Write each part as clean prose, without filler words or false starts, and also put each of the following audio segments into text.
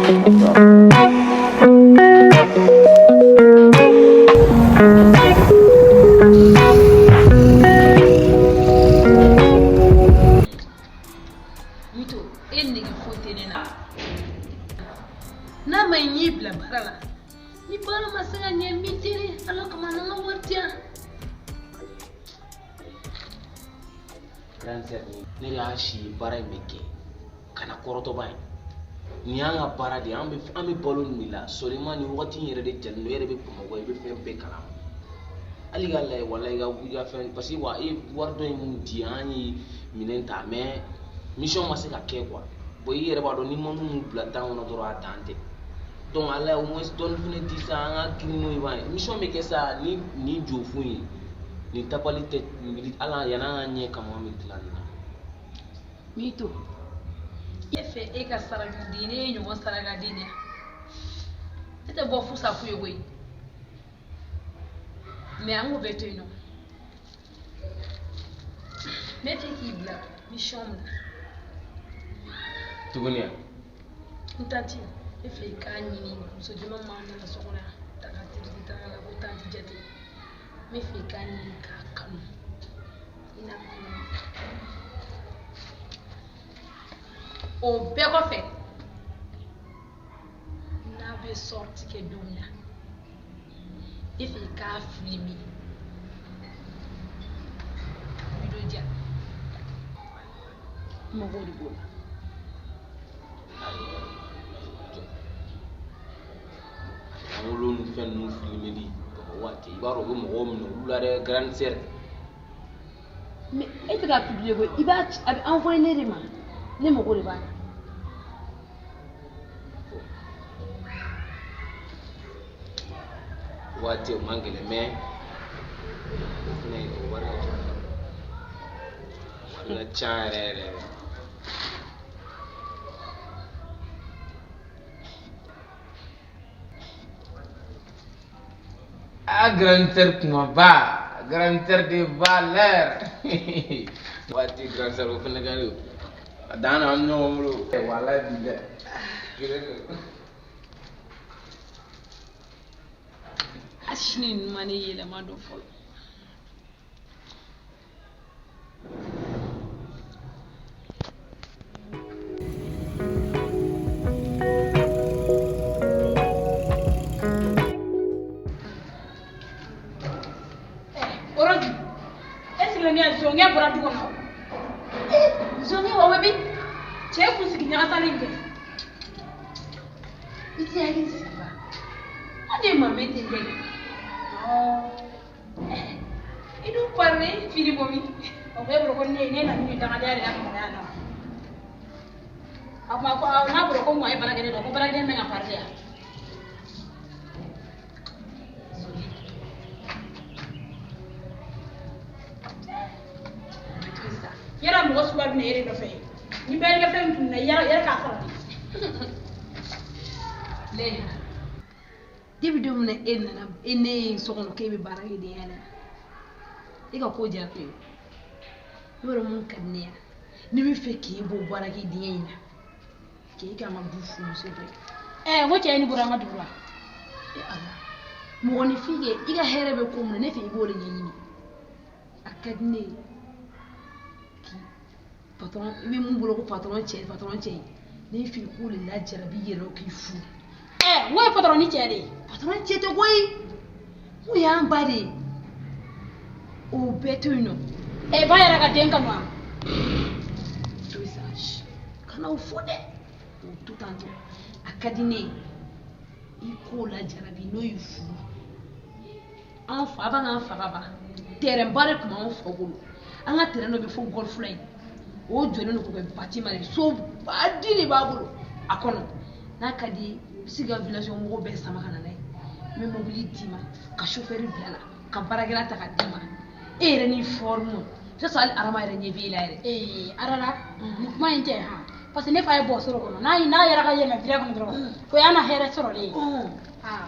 Mito, e nege foyi tɛ ne na. N'a ma ɲi n y'i bila baara la. Ni baara ma se ka ɲɛ n b'i deli Ala kama na n ka wari di yan. Grande sœur, ne de y'a si ye baara in bɛ kɛ ka na kɔrɔtɔba ye nin y'an ka baara de ye an bɛ balo nin de la seulement nin wagati in yɛrɛ de jalen don e yɛrɛ bɛ Bamakɔ i bɛ fɛn bɛɛ kalama hali k'a lajɛ walayi i ka fɛn parce que wa e ye wari dɔ in mun di an ye minɛn ta mais mission ma se ka kɛ quoi bon i yɛrɛ b'a dɔn ni ma minnu bila temps kɔnɔ dɔrɔn a dan tɛ donc ala au moins dɔɔni fɛnɛ di sa an ka girin n'o ye ba ye mission bɛ kɛ sa ni nin jofun ye nin tabali tɛ ala yan'an ka ɲɛ kama an bɛ tila nin na. Mito, e fɛ e ka saraka di ne ye ɲɔgɔn saraka di ne ne tɛ bɔ fusa fu ye koyi mais an k'o bɛɛ to yen nɔ ne fɛ k'i bila mission min na tuguni yan n tanti ne fɛ i k'a ɲini muso jɛman m'an nana so kɔnɔ yan ta ka tiriti ta la ko tanti jate ne fɛ i k'a ɲini k'a kanu i n'a ma ɲini o bɛɛ kɔfɛ n'a bɛ sortie kɛ don min na ne fɛ i k'a filmer ka video di yan n mago de b'o la. Langolo ni fɛn ninnu filimeli waati i b'a dɔn u bɛ mɔgɔw minɛ olu la dɛ grande sœur. Mais e tɛ k'a publier koyi i b'a ci a bɛ envoyer ne de ma ne mago de b'a la. Waati o man gɛlɛn mais o fɛnɛ o wari ka ca wari ka ca yɛrɛ yɛrɛ yɛrɛ. Ah, grande sœur kumaba, grande sœur de valeur. Waati grande sœur o fɛnɛ ka di o. A dan na an bɛ ɲɔgɔn bolo. Walayi bi dɛ. Hali sini ninnu ma ne yɛlɛma dɔn fɔlɔ. Oroji, e sigilen bɛ yan zɔngɛ bɔra du kɔnɔ. Zɔngɛ wa bɛ min? Cɛ kunsigi ɲagasalen kɛ. I t'i hakili sigi ba. An de ye Mamɛ terikɛ ye. I dun parle fini bɔ min? O bɛɛ bolo ko ne nana ni dangadenya de ye Bamakɔ yan nɔ. A kuma ko n'a bɔra ko mɔgɔ ye baarakɛden dɔn ko baarakɛden bɛ ka parle yan. Yala mɔgɔ suguya bɛ na e de nɔfɛ ni bɛɛ y'i ka fɛn tununna yɛrɛ k'a sɔrɔ de. Leya, depuis don min na e nana e ne ye so kɔnɔ k'e bɛ baarakɛdenya la e ka ko diyara ne ye. I b'a dɔn mun ka di ne ye ne bɛ fɛ k'e bɔ baarakɛdenya in na k'e kɛ an ka du furumuso dɔ ye. Ɛɛ n ko cɛ ye nin bɔra an ka dugu la. E Ala mɔgɔninfin kɛ i ka hɛrɛ bɛ ko min na ne fɛ i b'o de ɲɛɲini a ka di ne ye k'i patron i bɛ mun bolo ko patron cɛ ye ne fɛ i k'o de lajarabi i yɛrɛ k'i furu. Ɛɛ n ko ye patron ni cɛ de ye. Patron cɛ tɛ koyi n ko y'an ba de ye o bɛɛ to yen nɔ. Ɛ ba yɛrɛ ka den kanu wa. To yen sa kana o fɔ dɛ o to tan tɔ a ka di ne ye i k'o lajarabi n'o y'i furu an fa b'an k'an fa ka ban terrain ba de tun b'anw fa bolo an ka terrain dɔ bɛ fo golf la yen o jɔlen don k'o kɛ bâtiment de so baden de b'a bolo a kɔnɔ n'a ka di ye i bɛ se ka village mɔgɔw bɛɛ sama ka na n'a ye n bɛ mobili d'i ma ka chauffeur bila la ka baarakɛla ta ka d'i ma e yɛrɛ ni forme i bɛ sɔrɔ hali Arama yɛrɛ ɲɛ b'e la yɛrɛ. Ee Arara nin kuma in tɛ han parce que ne fa ye bɔ sɔrɔ kɔnɔ n'a yɛrɛ ka yɛlɛma village kɔnɔ dɔrɔn o y'an na hɛrɛ sɔrɔlen ye. Aa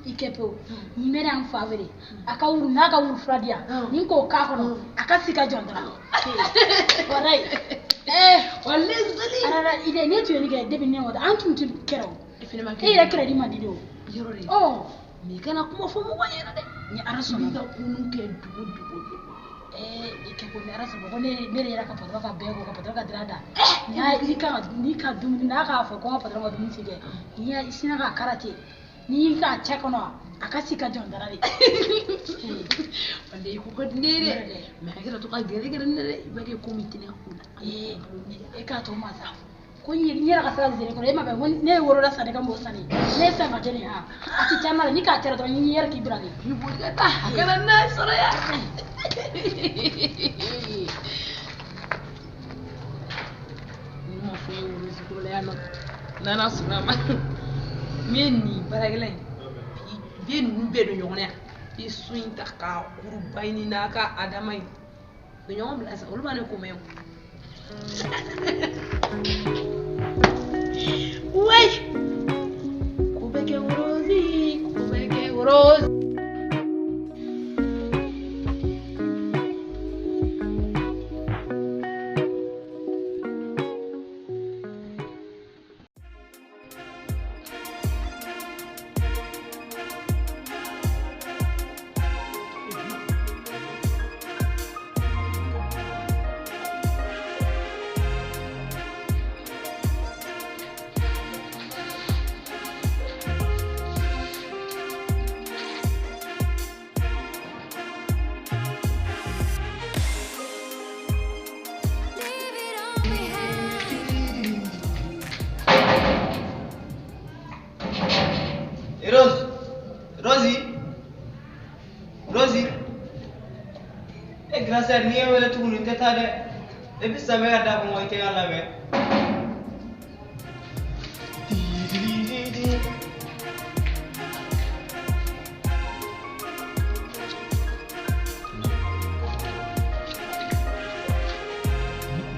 i kɛ pewu ni bɛ na n fa wele a ka wuru n'a ka wuru fura di yan ni n k'o k'a kɔnɔ a ka sigi ka jɔn dɔrɔn. Walayi. Walayi Zali. Arara i dɛ ne tun ye nin kɛ depuis ne an tun tɛ kɛrɛ o. E fɛnɛ ma E yɛrɛ crédit man di de o. Yɔrɔ de. Ɔ. Mais i kana kuma fɔ mɔgɔ ɲɛna dɛ. Ni Ala I sɔnna. b'i ka kunu kɛ dogo dogo dogo. Ee i kɛ ko ni Ala sɔnna ko ne de yɛrɛ ka patɔrɔn ka bɛɛ ko ka patɔrɔn ka dira da. N'a i ka n'i ka dumuni n'a k'a fɔ ko n ka patɔrɔn ka dumuni sigi kɛ n'i y'a sinna k'a kara ten n'i y'i k'a cɛ kɔnɔ a ka si ka jɔn dara de. Walayi i ko ka di ne ye dɛ. Mais a kana to ka gɛrɛ gɛrɛ ne la dɛ. I b'a kɛ komi i tɛ ne ka ko la. Ee e k'a to ma sa. Ko n yɛrɛ ka se ka zere kɔrɔ e ma bɛn ko ne ye worola san ne ka m'o sanni ne ye san ka jɛ nin ha a ti caman la ni k'a cɛra dɔrɔn n yɛrɛ k'i bila de. I boli ka taa a kana n'a sɔrɔ yan. Ni ma fɔ n ye woro la yan nɔ n'Ala sɔnna a ma n ye nin baarakɛla in i bɛ ninnu bɛɛ don ɲɔgɔn na yan i ye so in ta k'a kuru ba ɲini n'a ka adama ye u bɛ ɲɔgɔn bila sa olu b'a ne ko mɛn o. Wey! Ko bɛ kɛ worozi, ko bɛ kɛ worozi. Leave it all behind. Rose, Rosie, Rosie. E grand sœur n'i ye n wele tuguni n tɛ taa dɛ. Depuis sisan n bɛ ka da kɔngɔ i tɛ ka lamɛn.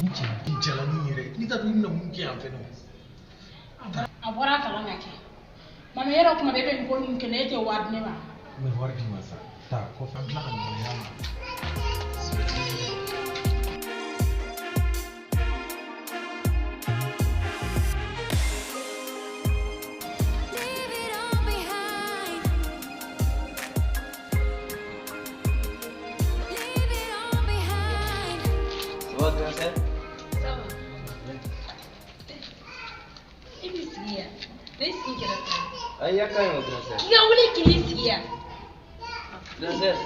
Ni cɛ i jalanin yɛrɛ n'i t'a dɔn i bɛna mun kɛ yan fɛnɛ o. A bɔra a kalan ka kɛ. Mama yɛrɛ kuma bɛɛ e bɛ nin ko ninnu kɛ ne e tɛ wari di ne ma. N bɛ wari d'i ma sa taa kɔfɛ an tila ka ɲɔgɔn y'a la. Leave it all behind. Leave it all behind. Ça va grand sœur? Ça va. I b'i sigi yan. Ne sigi kɛrɛfɛ. Ayi a ka ɲi o grand sœur. K'i ka wuli k'i sigi yan. Grand sœur.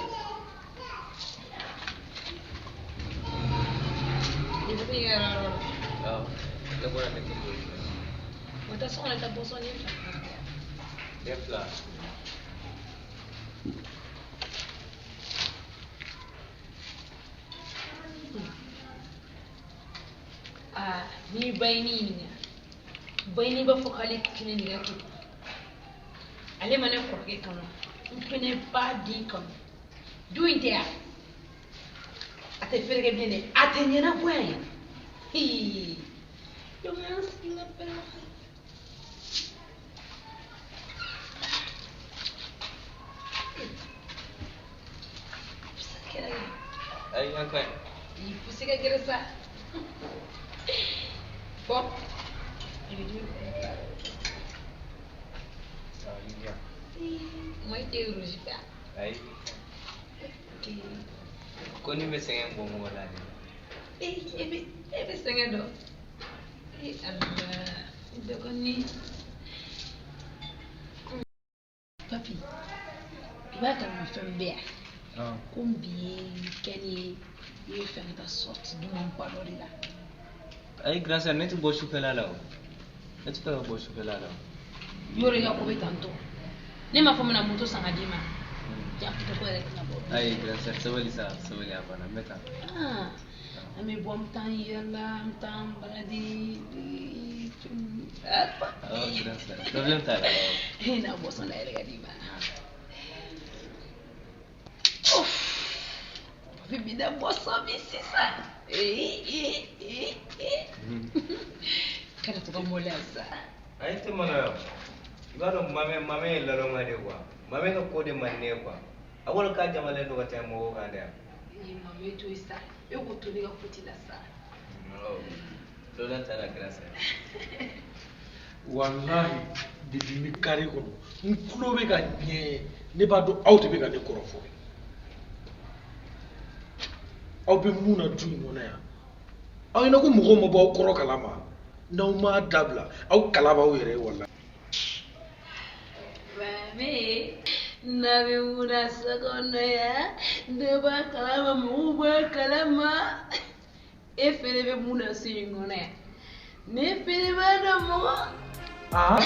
I bɛ se k'i ka yɔrɔ la. Awɔ ne bɔra ne tɛ boli. O taa so kɔnɔ i taa bɔsɔn den fila. Den fila. Aa n'i ba ye ne ɲininka bayini b'a fɔ k'ale kelen de ka kɛ ale ma ne kɔrɔkɛ kanu n fɛnɛ b'a den kanu du in tɛ yan a tɛ feere kɛ bilen dɛ a tɛ ɲɛnabɔ yan yɛrɛ hii donc an sigi ka pɛrɛn. Kɛra kɛ. Ayi a ka ɲi. I poussé ka gɛrɛ sa. Bon. I bɛ dumuni kɛ. Moi, i tɛ rouge fɛ. Ayi ko ni bɛ sɛgɛn bɔ mɔgɔ la de. E bɛ sɛgɛn dɔn. Ee Ala, i dɔgɔnin. Papi, i b'a kalama fɛn bɛ yan. Ko bi ye weekend ye, i bɛ fɛ ka taa sortie dumanba dɔ de la. Ayi grand sœur ne tɛ bɔ sufɛla la o. Ne tɛ fɛ ka bɔ sufɛla la o. Yɔrɔ i ka ko bɛ tan tɔ. Ne m'a fɔ n bɛna moto san ka d'i ma. Ja ko yɛrɛ tɛna bɔ. Ayi grand sœur sabali sa sabali a banna n bɛ taa. Ah, an bɛ bɔ an bɛ taa an yala an bɛ taa an baladi. Awɔ grand sœur problème t'a la awɔ. E na bɔsɔn da yɛrɛ ka d'i ma. Uff, papi bɛna bɔsɔn min sisan. Ee ee ee ee. Kana to ka maloya sa. Ayi tɛ maloya o. I b'a dɔn mamɛ ye lalɔma de ye quoi. Mamɛ ka ko de man di ne ye quoi. A ko k'a jamalen don ka tɛmɛ mɔgɔw kan dɛ. Ee mama e to yen sa. E ko to ne ka kuti la sa. Awɔ. Problème t'a la grand sœur. Walahi Depuis n bɛ kare kɔnɔ, n tulo bɛ ka ɲɛ, ne b'a dɔn aw de bɛ ka ne kɔrɔfɔ. Aw bɛ mun na du in kɔnɔ yan? Aw ɲɛna ko mɔgɔw ma bɔ aw kɔrɔ kalama. N'aw m'a dabila, aw kala b'aw yɛrɛ ye walahi. Mame, n'a bɛ mun na so kɔnɔ yan, ne b'a kalama, mɔgɔw b'a kalama. E fɛnɛ bɛ mun na so in kɔnɔ yan, ne fɛnɛ b'a dɔn mɔgɔ. Aa.